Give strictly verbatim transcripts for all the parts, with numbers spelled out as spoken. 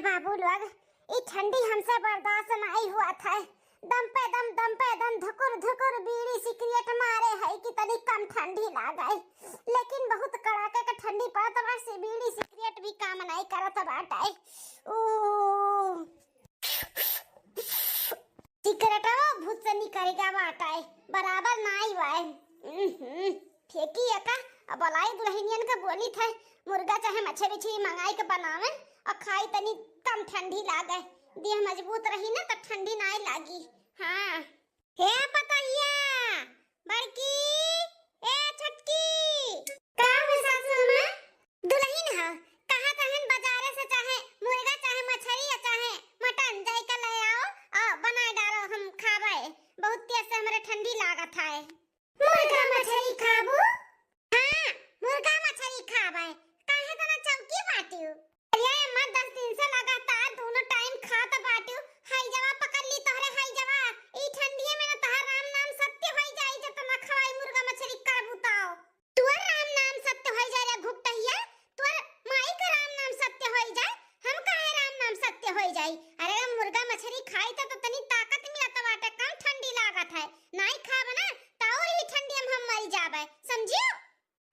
बाबू लोग, ई ठंडी हमसे बर्दाश्त नाहीं हुआ था। दम पे दम, दम पे दम, धुकुर धुकुर बीड़ी सिगरेट मारे है कि तनी कम ठंडी लागे, लेकिन बहुत कड़ाके के ठंडी पड़त बा, से बीड़ी सिगरेट भी काम नाहीं करत बाटे। ऊ सिगरेटवा भूत से निकल गया बाटे, बराबर नाहीं बाए। उहुं, फेंकी एका, अब बोलाई दुल्हनियन के बोली थे, मुर्गा चाहे मछरी उछरी मंगाई के बनावे और खाई, तनी कम ठंडी लागे, देह मजबूत रही ना तो ठंडी नाहीं लागी। हाँ। हे पतोहिया, बड़की, ए छोटकी। का हो सासू अम्मा? दुल्हन ह, कहा तहन बाजारे से चाहे मुर्गा, चाहे मछरी या चाहे मटन जाइके ले आओ और बनाए डालो, हम खाबे। बहुत तेज से हमरे ठंडी लागत है। मुर्गा मछरी खाबू? हाँ, मुर्गा मछरी खाबे। काहे तना चौकी बाटियो? अरे अम्मा, दस दिन से लगातार दोनों टाइम खात बाटियो। हाई जवा पकड़ ली तोहरे, हाई जवा। ई ठंडिये में ना तोहार राम नाम सत्य होई जाई, जब तना खवाई मुर्गा मछरी करबू ताओ। तोर राम नाम सत्य होई जाए रे घुपटहिया, तोर माई का राम नाम सत्य होई जाए, हम काहे राम नाम सत्य होई जाई? अरे, हम मुर्गा मछरी खाई त, त तनी ताकत मिलत बाटे, कम ठंडी लागत है, नाई खाब ना, त और ही ठंडी में हम मरी जाबे, समझियो?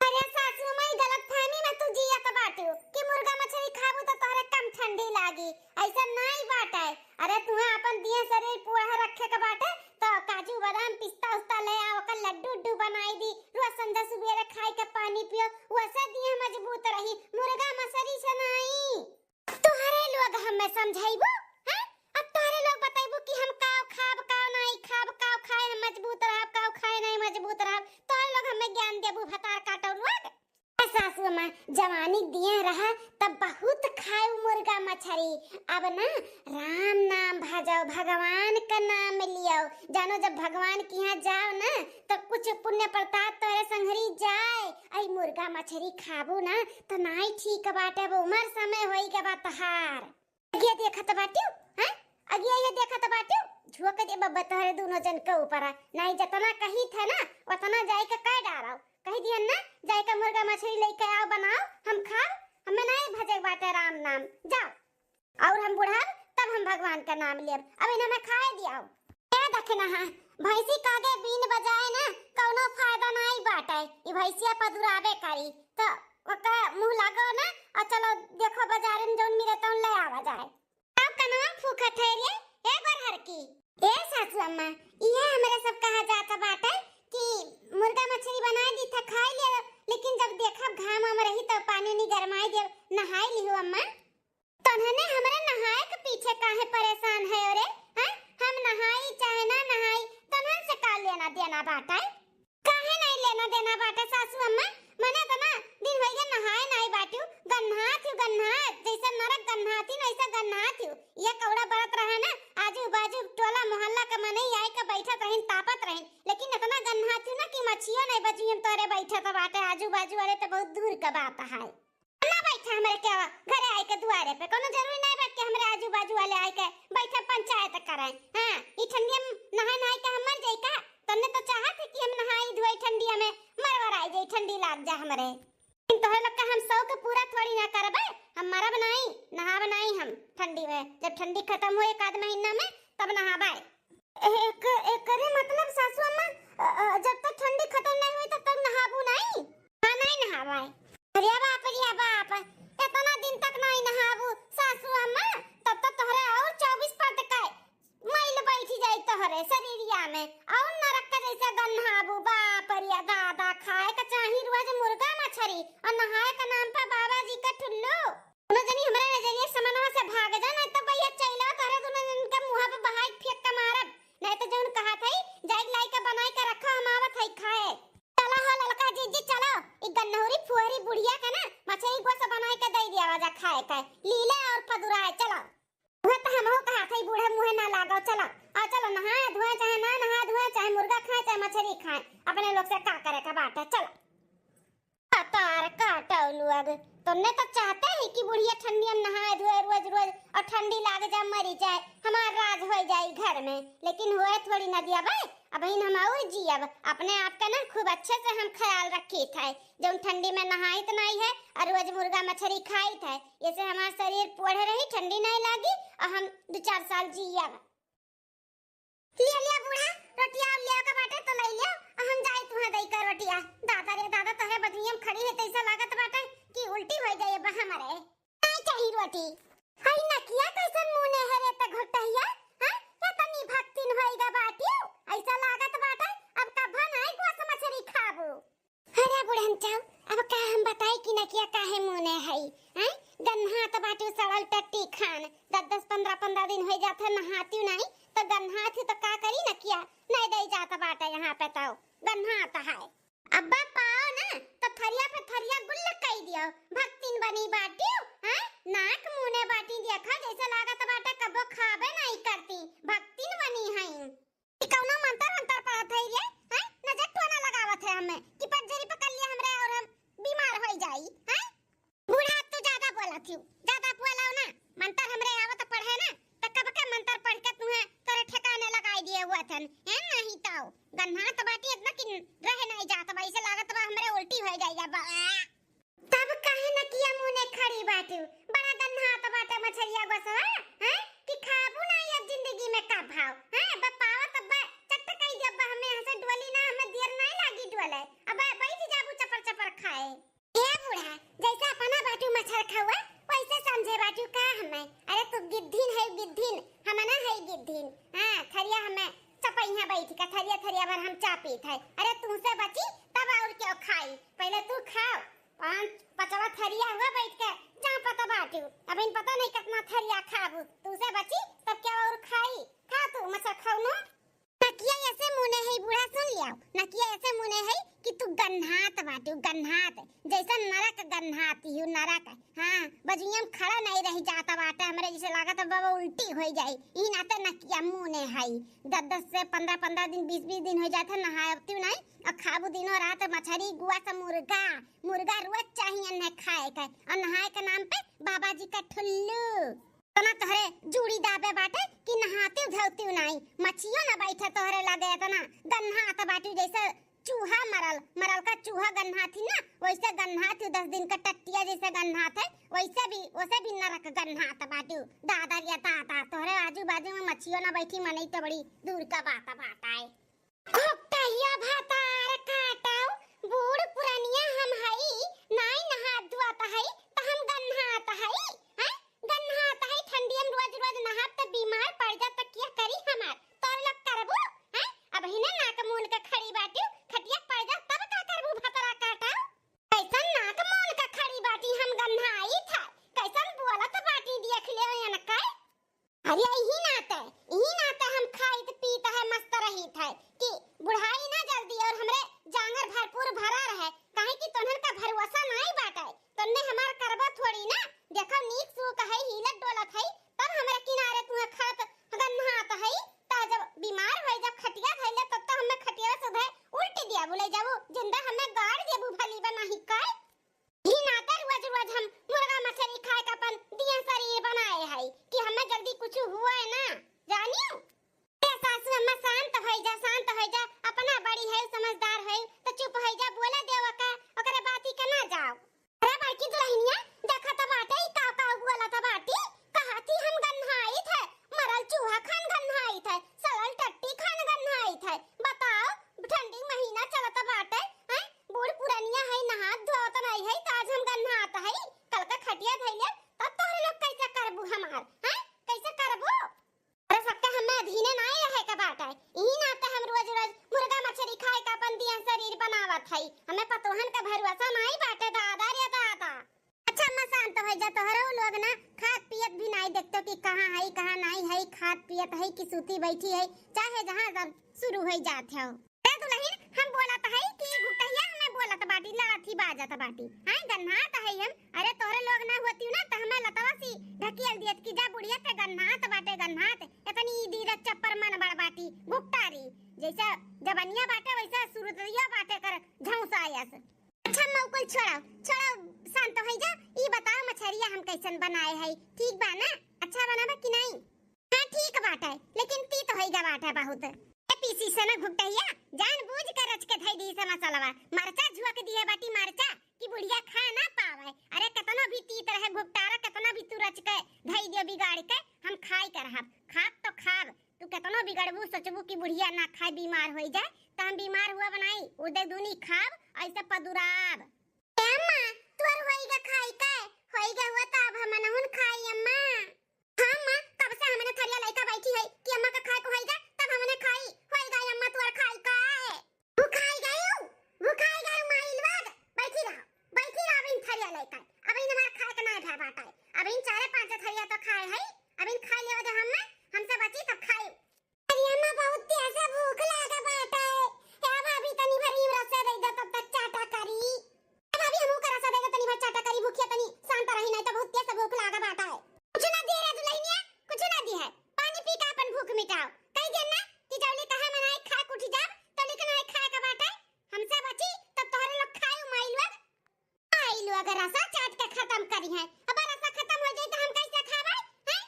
अरे सासू माई, गलतफहमी में तू जियत बाटियो कि मुर्गा मछरी खाबू त तोहरे कम ठंडी लागी, ऐसा नाई बाटे। अरे तुहे अपन दिए शरीर पूरा रखे के बाटे, तो काजू बादाम पिस्ता उस्ता ले आओ, ओकर लड्डू उड्डू बनाई दी, रोज संझा सुबेरे खाई के पानी पियो, वैसे दिए मजबूत रही, मुर्गा मछरी से नाई। तोहरे लोग हमें समझाइबो, हैं? अब तोहरे लोग बताइबो कि हम काव खाब, काव नाई खाब, काव खाए हम मजबूत रहब, काव खाए नाई मजबूत रहब, तोहरे लोग हमें ज्ञान देबू, भतार काटो लोग। ए सासू अम्मा, जवानी दिए रहा तब बहुत खाए मुर्गा मछरी। अब ना राम नाम भजो, भगवान का नाम लियो। जानो जब भगवान के यहाँ जाओ ना तो कुछ पुण्य प्रताप तोहरे संघरी जाए। आई मुर्गा मछरी खाबू ना तो नाई ठीक बाटे, अब उमर समय होई गवा तोहार। अगिया देखत बाटियो, हैं? अगिया ये देखत बाटियो, झोंक दे बब्बा तोहरे दोनों जन के ऊपर। नाई जतना कही थे ना, उतना जाए के कह डारो। कह दिहन ना, जाए के मुर्गा मछली लेके आओ, बनाओ, हम खाब, हमें नाई भजे बाटे राम नाम। जाओ, और हम बुढ़ाब, तब हम भगवान का नाम लेब। अब इन्हें मैं खाए दियाओ। ए दखिनहा, भैंसी का आगे बीन बजाए ना, कौनो फायदा नाई बाटे। ई भैंसिया पदुराबे करी, तो ओकर मुँह लागो ना, और चलो देखो बाजारे में जौन मिले तौन ले आवा जाए। अब कनवा फूकत है रे, ए गोरहर की। ए सासू अम्मा, इहे हमरे सब कहा जात बाटे कि मुर्गा मछली बनाए दी था, खाई ले, लेकिन जब देखब घाम में रही तब पानी उनी गरमाई देब, नहाई लिहो अम्मा। तन्हने हमरे नहाए के पीछे काहे परेशान है रे? हैं? हम नहाई चाहे ना नहाई, तन्हन से का लेना देना बाटे? काहे नहीं लेना देना बाटे सासू अम्मा? मने तो ना दिन होइगे नहाए नाई बाटियो, गन्हात हियो, गन्हात, जैसे नरक गन्हात ही ना, ऐसे गन्हात हियो। ये कौड़ा बरत रहे ना, आजू बाजू टोला मोहल्ला के मनई आए के बैठत रहिन, तापत रहिन, लेकिन इतना गन्हात हियो ना कि मछियो नहीं बची हम तोरे बैठत बाटे आजू बाजू वाले, तो बहुत दूर के बात है। ना बैठा हमरे के घरे आए के दुआरे पे, कोनो जरूरी नहीं बाटे कि हमरे आजू बाजू वाले आए के बैठे पंचायत करे। हाँ, ई ठंडिया में नहाए नहाए के हम मर जाई का? तन्ने तो चाहत है कि हम नहाई धोई ठंडिया में, मरवराई जाई, ठंडी लाग जा हमरे। लेकिन तोहरे लोग का हम शौक पूरा थोड़ी ना करबे, हम मरब नाई, नहाब नाई हम ठंडी में। जब ठंडी खत्म हो एक आध महीना में, तब नहाबे। एक, एकरे मतलब सासू अम्मा, अ, अ, जब तक ठंडी खत्म नहीं हुई, तब तक नहाबू नहीं? हाँ, नहीं नहाबे। अरे बाप रे बाप, इतना दिन तक नहीं नहाबू सासू अम्मा, तब तो तोहरे और चउबीस परत का मैल बैठी जाई तोहरे शरीरिया में, और नरक के जैसे गन्हाबू। बाप रे दादा, खाए के चाही रोज मुर्गा मछरी और नहाए के नाम पे बाबा जी के ठुल्लू। दोनों जनी हमरे नजरिए समनवा से भाग जा, नहीं तो भैया चैलवा तोहरे दोनों जन के मुँह पे बहाई फेंक के मारब। नहीं तो जौन कहा थई, जाई लाई के बनाई के रखो, हम आवत हई खाए। चला हो ललका जीजी, चला, ई गन्नौरी फुहरी बुढ़िया के ना मछरी गोस बनाई के दे दिया जा खाए के, लीले और पदुराए, चला। उहे तो हमहू कहा थई, बूढ़े मुँहे ना लागो, चला। आ चलो, नहाए धोए, चाहे ना नहाए धोए, चाहे मुर्गा खाए, चाहे मछरी खाए, अपने लोग से का करे के बाटे, चला। तार काटो लोग, तन्ने तो चाहते ही कि बुढ़िया ठंडिया में नहाए धोए रोज रोज और ठंडी लाग जा, मरी जाए, हमार राज होइ जाई घर में, लेकिन होए थोड़ी ना दिया भाई। अबहिन हम और जियब, अपने आप का ना खूब अच्छे से हम ख्याल रखित है। जौन ठंडी में नहाइत नाहीं है और रोज मुर्गा मछरी खाइत है, ऐसे हमार शरीर पोढ़ रही, ठंडी नाहीं लागी और हम दो चार साल जियब। लिया, लिया बूढ़ा, रोटिया लिया का बाटे तो लई लिया, और हम जाई तुहाँ दई का रोटिया। दादा रे दादा, तोहरे बजनिया में खड़ी है, तैसा लागत बाटे कि उल्टी होइ जाए बा हमरे। नाहीं चाही रोटी। हई नकिया कैसन मुने है रे त घोटहिया, हाँ? या तनी भक्तिन होइगा बाटिउ, ऐसा लागत बाटे अब कभा नाहीं गोस मछरी खाबू। अरे बुढ़न चाऊ, अब का हम बताई कि नकिया काहे मुने हई, हैं? गन्हात बाटिउ सड़ल टट्टी खान, दस दस पन्द्रह पन्द्रह दिन होइ जात है नहातिउ नाहीं, तो गन्हात ही तो का करी नकिया, नाहीं दई जात बाटे यहाँ पे तो गन्हात है। अब्बा पाओ ना, तो थरिया पे थरिया गुल्ल कई दियो, भक्तिन बनी बाटिउ, हैं? नाक मुने बाटी देखा, जैसे लागत बाटे कबो खाबे नाहीं करती, भक्तिन बनी हई। ई कौनो मंतर अंतर पढ़त है रे, हैं? नजर टोना लगावत है हमें कि पगझरी पकड़ लिया हमरे और हम बीमार होइ जाई, हैं? बूढ़ा, अब तू ज्यादा बोलत हिउ, ज्यादा बोलाओ ना। मंतर हमरे आवत पढ़े ना, त कब के मंतर पढ़ के तुहे तोरे ठिकाने लगाई दिए हुआ थन, हैं? नहीं तो गन्हात बाटी इतना कि रहे नाहीं जात बा, ऐसे लागत बा हमरे उल्टी होइ जाई अब। तब काहे नकिया मुने खड़ी बाटिउ? बड़ा गन्हात बाटे मछरिया गोसवा, हैं? कि खाबू नाहीं अब जिंदगी में कभाउ, हैं? अब पावत अब चट कई जब हमें यहाँ से डोली ना, हमें देर नाहीं लागी डोले। अब बैठ जाबू चपर चपर खाए। ए बूढ़ा, जैसे अपना बाटू मच्छर खउआ, वैसे समझे बाटू का हमें? अरे तू गिद्धिन है गिद्धिन, हम ना है गिद्धिन। हाँ, थरिया हमें चपैया बैठ के, थरिया थरिया भर हम चापीत है। अरे तू से बची तब और क्यों खाई? पहले तू खाओ। पाँच पचवा थरिया हुआ बैठ के चापत बाटू। अब इन पता नहीं कितना थरिया खाबू। तू से बची तब क्या और खाई? खा तू मच्छर खउनो। नकिया ऐसे मुने है बूढ़ा, सुन लियाओ, नकिया ऐसे मुने है कि तू गन्हात बाटू, गन्हात, जैसे नरक गन्हात हिउ, नरक। हाँ, बजुइया में खड़ा नाहीं रही जात बाटे, हमरे जैसे लागत है बाबा उल्टी होइ जाई, ई नाते नकिया मुने है। दस दस से पन्द्रह पन्द्रह दिन, बीस बीस दिन होइ जात है, नहावतिउ नाहीं, और खाबू दिनों रात मछरी, गुआ से मुर्गा, मुर्गा रोज चाहिए न खाए के, और नहाए के नाम पे बाबा जी का ठुल्लू। इतना तोहरे जूड़ी दाबे बाटे कि नहातिउ धोतिउ नाहीं, मछियो ना बैठे तोहरे लगे, इतना गन्हात बाटू जैसे चूहा मरल, मरल का चूहा गन्हात ही ना, वैसे गन्हात ही, दस दिन का टट्टिया जैसे गन्हात है, वैसे भी, वैसे भी नरक गन्हात बाटू। दादा रे दादा, तोहरे आजू बाजू में मछियो ना बैठी, मनई तो बड़ी दूर का बात, बात आए। घोपटहिया भतार काटउ, बूढ़ पुरनिया हम हई, नाई नहात धुआत हई, त हम गन्हात हई, हैं? गन्हात हई, ठंडिया में रोज रोज नहाब त बीमार पड़ जा त क्या करी हमार? तोर लोग करबू, हैं? अब हिने नाक मून के खड़ी बाटू, खटिया पड़ जा तब का करबू भतरा काटउ? कैसन नाक मून के खड़ी बाटी हम गन्हाई था, कैसन बोलत बाटी देख ले एनका। अरे, इही नाते, इही नाते हम खाइत पीत है, मस्त रहित है कि बुढ़ाई ना जल्दी और हमरे जांगर भरपूर भरा रहे, काहे कि तोहन का भरोसा नाई बाटे, तोहने हमार करबो थोड़ी ना। देखो, नीक सूक है, हिलत डोलत है, तब हमरे किनारे तुहे खात गन्हात है, त जब बीमार होई, जब खटिया धइले, तब तो हमें खटिया से उधे उल्टी दिया बुले जाबू, जिंदा हमें गाड़ देबू भली बनाही का। ही नाते रोज रोज हम मुर्गा मछली खाए का अपन दिया शरीर बनाए है कि हमें जल्दी कुछ हुआ है ना, जानियो। ए सासू अम्मा, शांत होई जा, शांत होई जा, अपना बड़ी है, समझदार है, तो चुप होई जा, बोले दे ओका, ओकरे बाती के ना जाओ। अरे बड़की दुल्हनिया, देखा त बाटे, ई का का बोला त बाटी, कहा थी हम गन्हाइत है, मरल चूहा खान गन्हाइत है, सड़ल टट्टी खान गन्हाइत है। बताओ, ठंडी महीना चलत बाटे, हैं? बूढ़ पुरनिया है, नहात धोत नहीं है, त आज हम गन्हात है, कल का खटिया धइले, तब तोहरे लोग कैसे करबू हमार, हैं? कैसे करबू? अरे सबके हमें अधीने नाई रहे के बाटे, इही नाते हम रोज रोज मुर्गा मछली खाए का अपन दिया शरीर बनावत हई। हमें पतोहन का भरोसा नाई बाटे दादा रे दादा। अच्छा अम्मा शांत हो जा, तोहरो लोग ना खात पियत भी नाई देखतो कि कहाँ हई कहाँ नाई हई, खात पियत हई कि सूती बैठी हई, चाहे जहाँ जब शुरू हो जात हो। ए दुल्हन, हम बोलत हई कि घुटहिया हमें बोलत बाटी, लड़त ही बाजत बाटी। हाँ, गन्हात हई हम। अरे तोहरे लोग ना होती ना त हमें लतवा सी ढकेल दियत कि जा बुढ़िया ते गन्हात बाटे, गन्हात। इतनी ई दीदा चप्पर मन बड़ बाटी, घुट्टारी। जैसे जबनिया बाटे वैसे सुरतिया बाटे कर झौंसायस। अच्छा अम्मा, कुल छोड़ाओ, छोड़ाओ, शांत हो जा। ई बताओ मछरिया हम कैसन बनाए हई, ठीक बा ना? अच्छा बना बाटे बहुत। ए पीसी से ना घुपटहिया, जानबूझ के रच के धई दी से मसालवा। मरचा झुक दिहे बाटी मरचा, कि बुढ़िया खा ना पावे। अरे केतनो भी तीत रहे घुपटारा, केतनो भी तू रच के धई दियो बिगाड़ के, हम खाई के रहब। खाब तो खाब, तू केतनो बिगड़बू, सोचबू कि बुढ़िया ना खाए, बीमार होई जाए, तो हम बीमार हुआ बनाई, उदे दूनी खाब, ऐसे पदुराब। ए अम्मा, तोर होई गा खाई के? होई गा हुआ तो अब हमनहुन खाई अम्मा। हाँ अम्मा, कब से हमने थरिया लइका बैठी है कि अम्मा का खाए को होई गा, तब हमने खाई, होई गा अम्मा तोर खाई के। भुखाई गयू, भुखाई गयू माई लोग। बैठी रहो, बैठी रहो, अबहिन थरिया लइका। अबहिन हमार खाए के ना भा बाटा है। अबहिन चारे पाँच थरिया तो खाए है, अबहिन खाई लेवे दे हम्मे, हमसे बची तब खाई। अरे अम्मा, बहुत तेज से भूख लागा बाटा है। ए भाभी, तनी भर इमरा से दे दे, तब तक चाटा करी। ए भाभी, हमहू करा सा दे दे, तनी भर चाटा करी, भूखिया तनी शांत रही, नहीं तो बहुत तेज से भूख लागा बाटा है। कुछ ना दिए रे दुल्हनिया, कुछ ना दिए है। पानी पी के अपन भूख मिटाओ। कही देन ना कि जौली कहा मनाए खा के उठी जाब, तौली के नाई खाए के बाटे। हमसे बची तब तोहरे लोग खाए माई लोग। माई लोग रसा चाट के खत्म करी है। अब रसा खत्म हो जाई तो हम कैसे खाबे? हैं?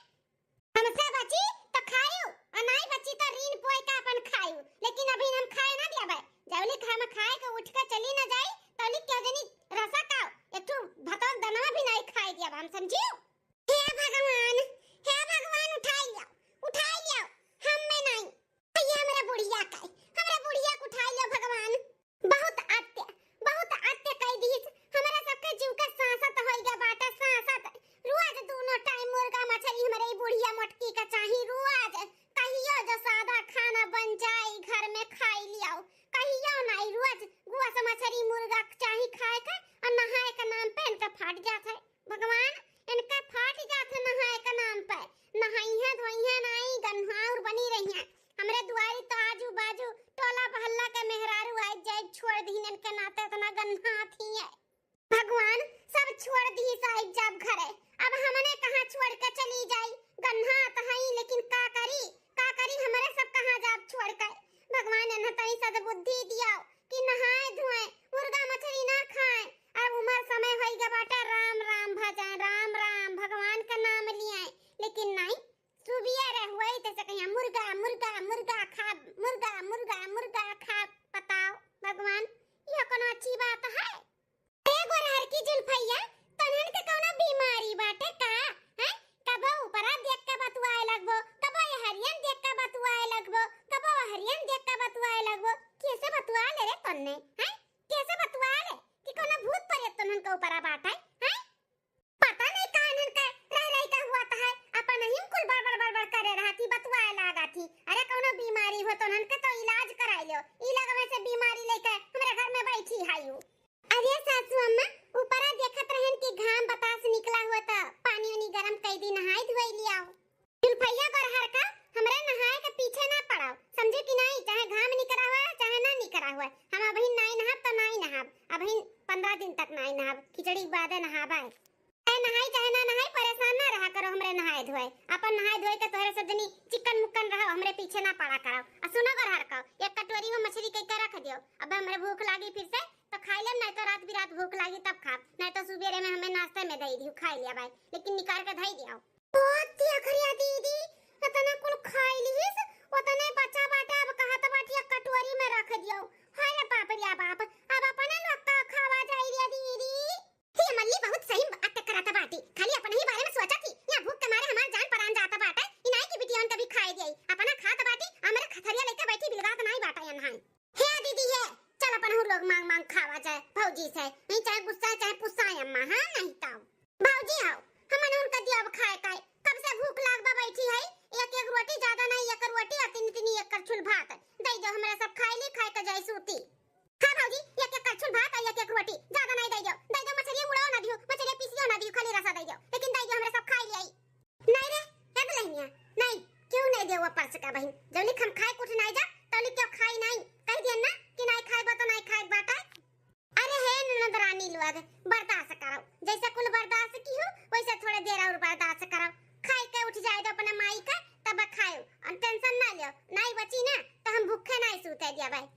हमसे बची तो खायू, और नाई बची तो रीन पोए के अपन खायू। लेकिन अभी हम खाए ना दियाबे। जौली हम खाए के उठ के चली ना जाई, तौली क्यों जनी रसा का एक ठो भतौल दनवा भी नाई खाए दियाबे हम, समझियो? हे भगवान, हे भगवान, उठाई लियाओ, उठाई लियाओ, हम में नाई। ये हमरा बुढ़िया का, हमरा बुढ़िया के उठाई लियाओ भगवान। बहुत अत्य, बहुत अत्य कई दीस, हमरा सबके जीव के सांसत होई गा बाटे, सांसत। रोज दोनों टाइम मुर्गा मछली हमरे ई बुढ़िया मोटकी का चाही, रोज। कहियो जो सादा खाना बन जाई, घर में खाई लियाओ, कहियो नाई, रोज गोस मछली मुर्गा के चाही खाए के, और नहाए के नाम पे इनका फाट जात है। भगवान, इनका फाट जात है नहाए के नाम पे। नहाई है, धोई है नाई, गन्हाउर बनी रही है। हमरे दुआरी तो आजू बाजू टोला मोहल्ला के मेहरारू आइ जाए, छोड़ दीन इनके नाते इतना गन्हात ही है। भगवान, सब छोड़ दी साहिब जाब घरे। अब हमने कहाँ छोड़ के चली जाई? गन्हात हई, लेकिन का करी, का करी, हमरे सब कहाँ जाब छोड़ के? भगवान, इन्हें तनी सद्बुद्धि दियाओ कि नहाए धोए, मुर्गा मछली ना खाए। अब उमर समय होई गा बाटे, राम राम भजाए, राम राम भगवान का नाम लियाए, लेकिन नहीं, सुबिया रहुआई तैसे कहिया मुर्गा, मुर्गा, मुर्गा खा, मुर्गा, मुर्गा, मुर्गा खा। बताओ भगवान, यह कोनो अच्छी बात है? ए गोरहर की जुल्फैया, तोहन के कौनो बीमारी बाटे का? हैं? कबो ऊपरा देख के बतुआए लगबो, कबो एहरियन देख के बतुआए लगबो, कबो ओहरियन देख के बतुआए लगबो। कैसे बतुआ ले रे तन्ने? हैं? कैसे बतुआ ले कि कौनो भूत परेत तोहन के ऊपरा बाटे? हैं? पता नहीं का इन्हन के रह रही का हुआ था है, अपन ही कुल बड़बड़ बड़बड़ करे रहती, बतुआए लागा थी। अरे कौनो बीमारी हो तोहन के तो इलाज कराई लो, ई लगवे से बीमारी लेके हमरे घर में बैठी है यू। अरे सासू अम्मा, ऊपरा देखत रहन कि घाम बतास निकला हुआ था, पानी उनी गरम कई दी, नहाई धोई लियाओ। जुल्फैया गोरहर का, हमरे नहाए के पीछे ना पड़ाओ, समझे कि नाई? चाहे घाम निकरा हुआ है, चाहे ना निकरा हुआ है, हम अबहिन नाई नहाब तो नाई नहाब, अबहिन पन्द्रह दिन तक नाई नहाब, खिचड़ी के बादे नहाबा है। चाहे नहाई चाहे ना नहाई, परेशान ना रहा करो हमरे नहाए धोए, अपन नहाए धोए के तोहरे सब जनी चिकन मुक्कन रहो, हमरे पीछे ना पड़ा करो। आ सुनो गोरहर का, एक कटोरी में मछली कई के रख दियो, अब हमरे भूख लागी फिर से तो खाई लेब, नहीं तो रात बिरात भूख लागी तब खाब, नहीं तो सुबेरे में हमें नाश्ते में दे दियो, खाई लिया भाई, लेकिन निकाल के धई दियो। ओ तिया करिया दीदी, इतना कुल खाई लिहिस, उतने बचा बाटे, अब कहत बाटी एक कटोरी में रख दियो। हाय रे बाप रे बाप, अब अपने लोग का खावा जाई रे दीदी। ये मल्ली बहुत सही बात करत बाटी, खाली अपने ही बारे में सोचत ही। या भूख के मारे हमार जान परान जात बाटे, इनाई की बिटियन के भी खाए दिए। अपना खात बाटी, हमरे खथरिया लेके बैठी बिलगात नाई बाटे यन्हाई। हे दीदी हे, चल अपन हम लोग मांग मांग खावा जाए भौजी से, नहीं चाहे गुस्सा चाहे पुस्सा अम्मा, हाँ नहीं तो। भौजी हो, हमन उनका दिया अब खाए खाए, कब से भूख लाग बा बैठी है, एक एक रोटी ज्यादा नहीं, एक रोटी और तीन तीन एक करछुल भात दे दो, हमरा सब खाए ली, खाए के जाए सूती। हाँ भौजी, एक एक करछुल भात और एक एक रोटी ज्यादा नहीं दे दो, दे दो मछली मुड़ो ना दियो, मछली पीसियो ना दियो, खाली रसा दे दो, लेकिन दे दो हमरा सब खाए ली। नहीं रे, हे दुल्हनिया, नहीं, क्यों नहीं देवा परस का बहिन? जौली हम खाए कुछ नहीं जा, तौली क्यों खाई नहीं? कह दिया ना कि नहीं खाए बा तो नहीं खाए बाटा। अरे हे ननद रानी लोग, बर्दाश्त करो, जैसे कुल बर्दाश्त की हो, वैसे थोड़े देर और बर्दाश्त करो। खाए के उठ जाए तो अपने माई का, तब खाओ, और tension ना लियो, नहीं बची ना, तो हम भूखे नहीं सूते दिया भाई।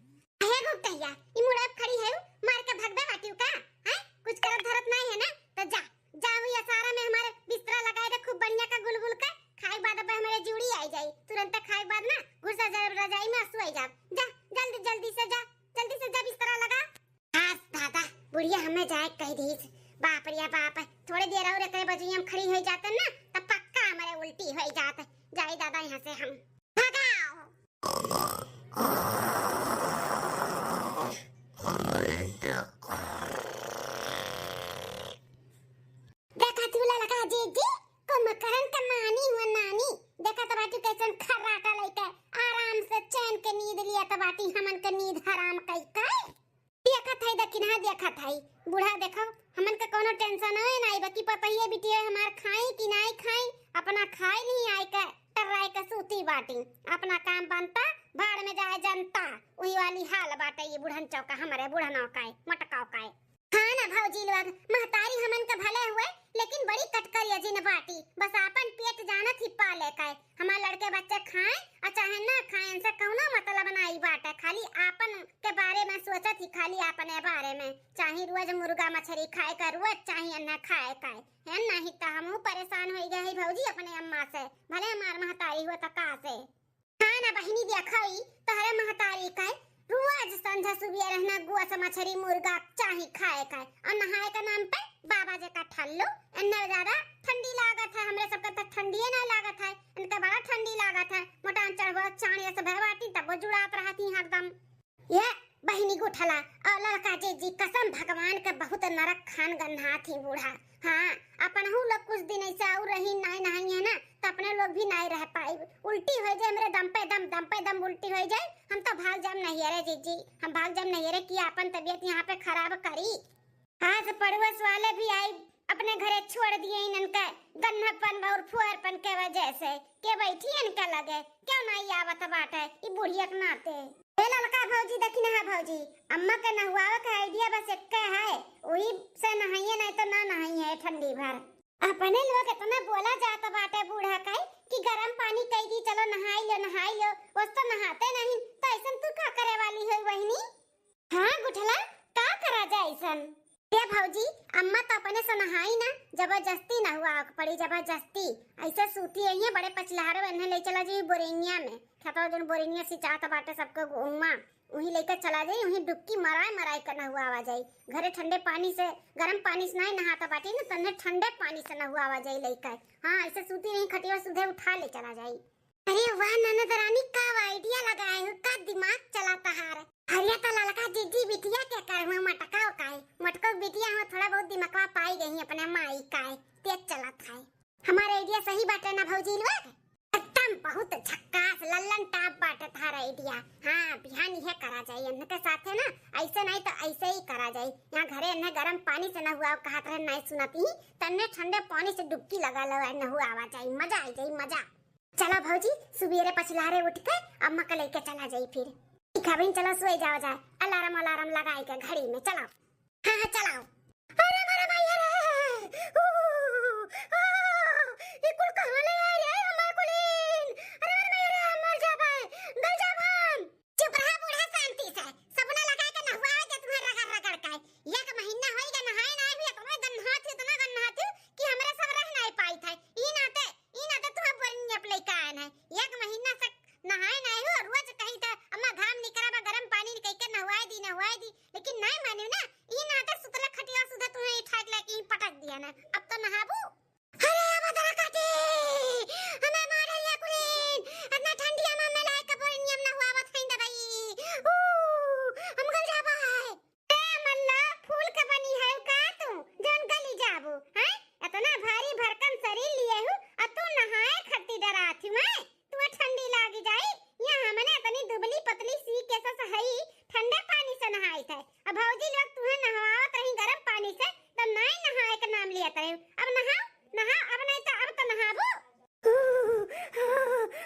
हे गुप्तैया, ई मुड़े खड़ी है, मार के भगबे बाटियो का? हैं? कुछ करत धरत नहीं है ना, तो जा, जा हुई असारा में हमारे बिस्तरा लगाए दे, खूब बढ़िया का गुलगुल का, खाए के बाद अब हमारे जूड़ी आई जाई, तुरंत खाए के बाद ना घुसा जाए। रजाई में सोई जा। जा, जल्दी, जल्दी से जा, जल्दी से जा, बिस्तरा लगा। आज दादा, बुढ़िया हमें जाए कह दीस। बाप रे बाप, थोड़े देर और एकरे बजुई हम खड़ी होई जाते ना, तब पक्का हमारे उल्टी होई जात। जाई दादा यहाँ से हम। भगाओ। देखा तू ललका जीजी, कुंभकर्ण का नानी हुआ नानी। देखा तो बाटू कैसन खर्राटा लइके आराम से चैन के नींद लिया तो बाटी, हमन के नींद हराम कई कई। देखत है दखिनहा, देखत है बूढ़ा, देखो हमन के कोनो tension है ना, बाकी पतहिए बिटिया हमार खाई कि नाई खाई, अपना खाई नहीं आई के टर्राई के सूती बाटी, अपना काम बनता, भाड़ में जाए जनता। वही वाली हाल बाटे ये बुढ़न चौका, हमारे बुढ़नों का है, मटकाओ का है। हाँ ना भौजी लोग, महतारी हमन के भले हुए, लेकिन बड़ी कटकरिया जिन बाटी, बस आपन पेट जानत ही पाले का है। हमार लड़के बच्चे खाएं और चाहे ना खाएं, इनसे कौनो मतलब नाई बाटे, खाली आपन के बारे में सोचत ही, खाली आपने बारे में। चाहे रोज मुर्गा मछरी खाए का रोज, चाहे अन्ना खाए का है, नहीं तो हमहू परेशान होई गए है भौजी अपने अम्मा से, भले हमार महतारी हुआ तो का से। हाँ ना बहिनी, देखो ई तोहरे महतारी का है, रोज संझा सुबह रहना गोस मछरी मुर्गा चाही खाए का है, और नहाए के नाम पे बाबा जी का ठल्लो। इन्ने ज्यादा ठंडी लागत है, हमरे सबके तो ठंडिये ना लागत है, इनके बड़ा ठंडी लागत है। मोटान चढ़बो चाण ऐसे भय बाटी तब वो जुड़ात रहती हरदम। ये बहिनी गुठला और लड़का जीजी, कसम भगवान के बहुत नरक खान गन्हात ही बूढ़ा। हाँ, अपनहू लोग कुछ दिन ऐसे और रही, नाई नहाई है ना, तो अपने लोग भी नाई रह पाई। उल्टी हो जाए हमरे दम पे दम, दम पे दम उल्टी हो जाए, हम तो भाग जाम नहीं रे जीजी, हम भाग जाम नहीं रे कि अपन तबीयत यहाँ पे खराब करी। आज पड़ोस वाले भी आई, अपने घरे छोड़ दिए इनन के गन्हापन और फुहरपन के वजह से। के बैठी इनके लगे, क्यों नहीं आवत बाटे ई बुढ़िया के नाते। ए ललका भौजी, दखिनहा भौजी, अम्मा के नहुआवे के idea बस एक्के है, वही से नहाइए, नहीं तो ना नहाइए ठंडी भर। अपने लोग इतना बोला जात बाटे बूढ़ा का कि गरम पानी कई दी, चलो नहाई लो, नहाई लो, वस तो नहाते नहीं, तो ऐसन तू का करे वाली हो बहिनी? हाँ गुठला, का करा जाए ऐसन? ए भौजी, अम्मा तो अपने से नहाई ना, जबरदस्ती नहुआवे के पड़ी, जबरदस्ती। ऐसे सूती है, बड़े पचलहरे एन्हे ले चला जाई बोरिंगिया में, खेतवा जौन बोरिंगिया सिंचात बाटे सबके गउवा, वहीं लेके चला जाई, वहीं डुबकी मराए मराए के नहुआवा जाई। घरे ठंडे पानी से, गरम पानी से नाई नहात बाटी ना, तन्ने ठंडे पानी से नहुआवा जाई लइका। हाँ, ऐसे सूती रही खटिया सुधे उठा ले चला जाई। अरे वाह ननद रानी, का idea लगाए हो, का दिमाग चला तहार। अरे तो ललका जीजी बिटिया के करहु मटकाओ काहे, मटको बिटिया हो, थोड़ा बहुत दिमकवा पाई गई अपने माई काहे, तेज चलत है। हमार idea सही बाटे ना भौजी लोग? एकदम बहुत झक्कास लल्लन टाप बाटे तहार idea। हाँ, बिहान इहे करा जाई, इनके साथे ना, ऐसे नहीं तो ऐसे ही करा जाई। यहाँ घरे इन्हें गरम पानी से नहुआओ कहत रहे, नहीं सुनत ही, तन्ने ठंडे पानी से डुबकी लगा लो, नहुआवा जाई, मजा आई जाई, मजा। चला भौजी, सुबेरे पछिलहरे उठ के अम्मा के लेके चला जाई फिर। ठीक है बहिन, चला सोए जावा जाए, alarm alarm लगाई के घड़ी में, चला। हाँ, हाँ, चलाओ। अरे मोरे माई रे, ऊ, आ, ई कुल कहाँ ले आए रे हमार कुलीन? अरे मोरे माई रे, हम मर जाबे, गल जाबे हम। चुप रहा बूढ़ा, शांति से। सबना लगा के नहुआ दे तुम्हें रगड़ रगड़ के। एक महीना होई गा नहाए ना भी, इतना गन्हात, इतना गन्हात कि हमरा सब रह नहीं पाई थे। ई नाते, ई नाते तुम्हें बोरिंग अप लेके आए हैं। एक महीना से नहाए नहीं हो, रोज कहीं था, "अम्मा घाम निकरा बा, गरम पानी निकाल के नहुआए दी, नहुआए दी," लेकिन नहीं मानियो ना। ई नाते सुतला खटिया सुधा तुम्हें ई ठाक लेके ही पटक दिया ना। अब तो नहाबू। अरे अब दरा काटे, हमें मारे या कुलीन, इतना ठंडिया में हमें लाए के बोरिंग में नहुआवत हैं दवाई। ऊ, हम गल जाबा है। ए मल्ला, फूल के बनी है का तू, जौन गली जाबू, हैं? इतना भारी भरकम शरीर लिए हूँ, आ तू नहाए खत्ती डरात हूँ, हैं? तू ठंडी लागी जाई, यहाँ हमने इतनी दुबली पतली सी कैसे हई, ठंडे पानी से नहाई थे। अब भौजी लोग तुहे नहवावत रही गरम पानी से, तब नाई नहाए के नाम लिया तरे। अब नहाओ, नहाओ, अब नहीं तो, अब तो नहाबू।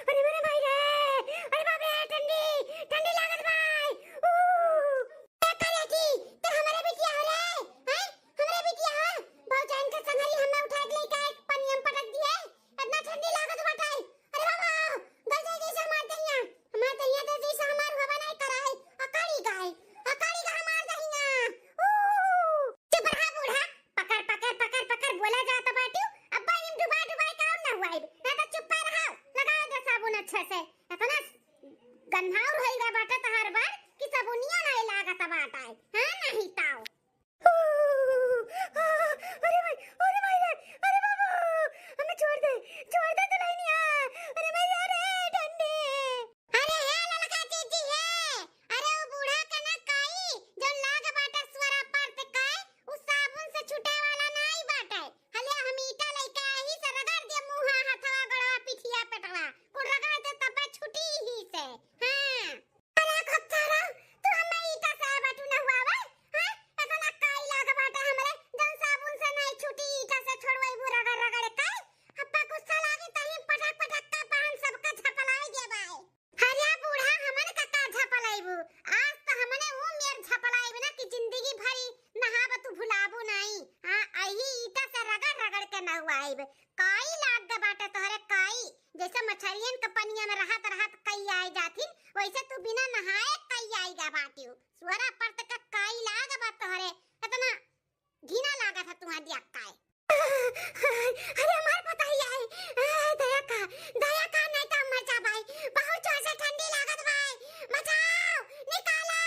अरे मेरे भाई रे, अरे बाप रे, ठंडी, ठंडी लागत भाई। ऊ, ए करे की, तो हमारे बिटिया हो रे, हैं? हमारे बिटिया हो, भौजाइन के संगरी हमें उठा के लेके आए, पानी हम पटक दिए, इतना ठंडी लागत बाटे। अरे बाबा, गल जाए जैसे हमार दहिया, हमार दहिया तो जैसे हमार हवा नहीं कराए, अकाड़ी गाए, अकाड़ी गाए हमार दहिया। ऊ, चुप रहा बूढ़ा, पकड़, पकड़, पकड़, पकड़, बोला जात बाटू। अब्बा इम डुबा, डुबा के और नहुआइब। ना तो चुप्पा रहो, लगाओ दे साबुन अच्छे से। इतना स-, अन्हार होइगा बाटे तहार बार कि सबुनिया नाई लागत बाटे। हाँ, नहीं ताओ। अरे भाई, अरे भाई रे, अरे बाबू, हमें छोड़ दे, छोड़ दे दुल्हनिया। अरे भाई, अरे ठंडी। अरे हे ललका जीजी हे, अरे वो बूढ़ा के ना काई, जो लाग बाटे स्वरा परत काई, उ साबुन से छूटे वाला नाई बाटे। हले हम ईटा लइके आही से रगड़ दे मुँहा, हथवा, गोड़वा, पिठिया, पेटवा, कुल रगड़ दे तबे छूटी ही से। हाँ। अरे कच्चारा, तू हमें ईटा से बाटू नहुआवे, हैं? इतना काई लाग बाटे हमरे, जौन साबुन से नाई छूटी, ईटा से छोड़वैबू रगड़ रगड़ के। अब्बा गुस्सा लागी तहीं पटक पटक के पान सबका झपलाई देबाई। अरे बूढ़ा, हमन का का झपलाइबू? आज त हमने ऊ मेर झपलाइब ना कि जिंदगी भरी नहाब तू भुलाबू नाई। हाँ, अही ईटा से रगड़ रगड़ के नहवाइब। काई लाग ग बाटे तोहरे काई, जैसे मछरियन के पनिया में रहत रहत कई आए जाथिन, वैसे तू बिना नहाए कई आई गा बाटियो। सुअरा परत का काई लाग बा तोहरे, इतना घिना लागत है तुम्हारी अक्काए। अरे हमार पतोहिया है, आ, दया का, दया का, नहीं तो हम मर जाबाई। बहुत जोर से ठंडी लागत बाई, बचाओ, निकालो।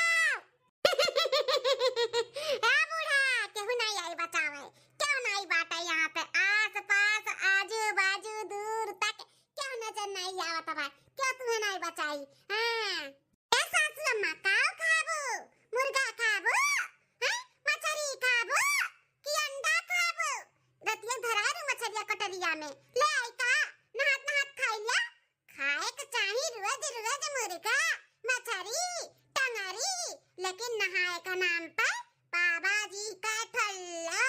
ए बूढ़ा, केहू नहीं आई बचावे, क्यों नहीं बाटे यहाँ पे? आस पास, आजू बाजू, दूर तक क्यों नजर नहीं आवत बा? क्यों तुम्हें नहीं बचाई? हाँ। ए सासू अम्मा, काव खाबू? मुर्गा खाबू? हैं? मछरी खाबू? कि अंडा खाबू? रतिया धराए रू मछरिया कटरिया में। ले आई का? नहात नहात खाई लिया। खाए के चाही रोज रोज मुर्गा, मछरी, टंगरी, लेकिन नहाए का नाम पे बाबा जी का ठल्ला।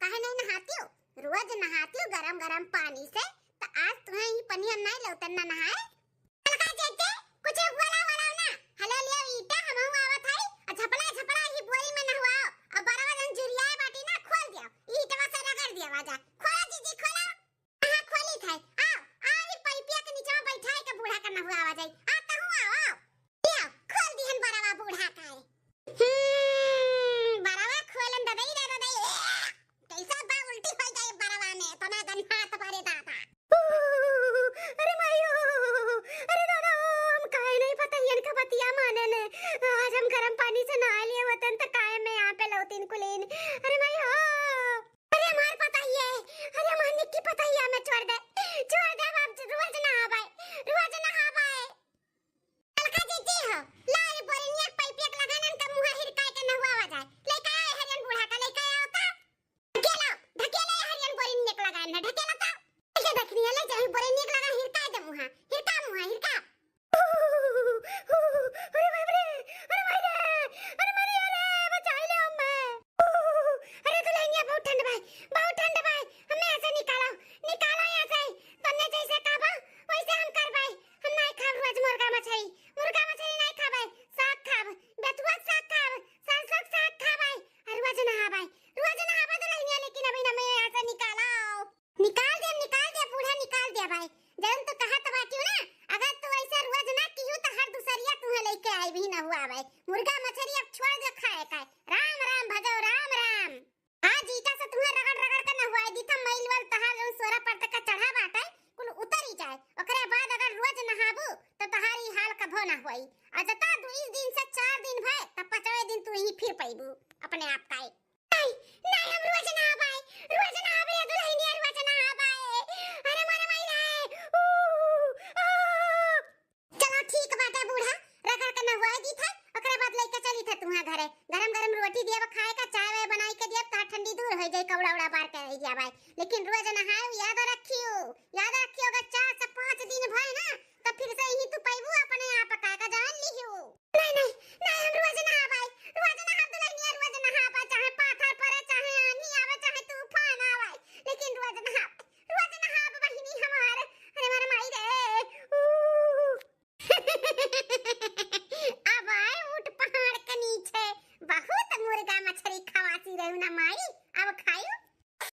काहे नहीं नहाती हो? रोज नहाती हो गरम गरम पानी से, तो आज तुम्हें ई पनिया नहीं लौटन ना नहाए। ललका जीजी, कुछ बोला वाला ना। हले लिया ईटा, हमहू आवत हई, आ झपला झपला ही बोरी में नहवाओ, आ बरवा जन जुरियाए बाटी ना, खोल दिया, ईटवा से रगड़ दिया बाजा। खोला जीजी, खोला। हाँ, खोली थाई। आओ, आओ, ई पाइपिया के नीचे में बैठाए के बूढ़ा का नहवावा जाई। आ, तहू आओ, आओ। लिया, खोल दिहन बरवा बूढ़ा का है। हम्म, बरवा खोलन ददई रे ददई। कैसा बा उल्टी हो जाए बरवा में, तना गन्हात बारे दादा। अरे मायो, अरे दादा, हम काहे नहीं पतोहियन का बतिया माने ने। आज हम गरम पानी से नहा लिए होतन त काहे में यहाँ पे लौटिन कुलीन। अरे मायो, अरे हमार पतोहिया, अरे हमार निक्की पतोहिया में छोड़ दे, छोड़ दे, अब रोज नहाबाई, रोज नहाबाई। ललका जीजी हो, ला ई बोरिनिया के पाइपिया के लगानन का मुँहा हिरकाए के नहुआवा जाए। लइका आए हरियन बूढ़ा का, लइका आओ ता। ढकेला, ढकेला ई हरियन बोरिनिया के लगान है, ढकेला ता। ऐसे देखनी है, ले जाओ बोरिनिया के लगान हिरकाए दे मुँहा, हिरका मुँहा, हिरका। अरे बाप रे, अरे माई रे, अरे माई रे, अरे बचाई ले अम्मा। अरे दुल्हनिया बहुत ठंड भाई, बहुत ठंड भाई, हमें ऐसे निकालो, निकालो यहाँ से। तन्ने जैसे कहबा वैसे हम करबाई। हम नहीं खाब रोज मुर्गा मछली, मुर्गा मछली नहीं खाबाई, साग खाब, बेतुआ साग खाब, सरसों के साग खाबाई, और रोज नहाबाई, रोज नहाबा दुल्हनिया, लेकिन अभी ना मैं यहाँ से निकालो। निकाल दे, निकाल दे बूढ़ा, निकाल दे भाई। जौन तू कहत बाटियो ना, अगर तू ऐसे रोज ना किहू तो हर दुसरिया तुहे लेके आई भी नहुआवे। मुर्गा मछरी अब छोड़ दे खाए का। राम राम भजो, राम राम। आज ईटा से तुहे रगड़ रगड़ के नहुआई दी था, मैल वल तहार जौन सोरा पर तक का चढ़ा बाटे, कुल उतरी जाए। ओकरे बाद अगर रोज नहाबू तो तहार ई हाल कभो ना होई। और जता दू दिन से चार दिन भय, तब पाँचवे दिन तू ही फिर पैबू अपने आप का। नहीं, नहीं, हम रोज नहाबाई, रोज नहाबे दुल्हनिया,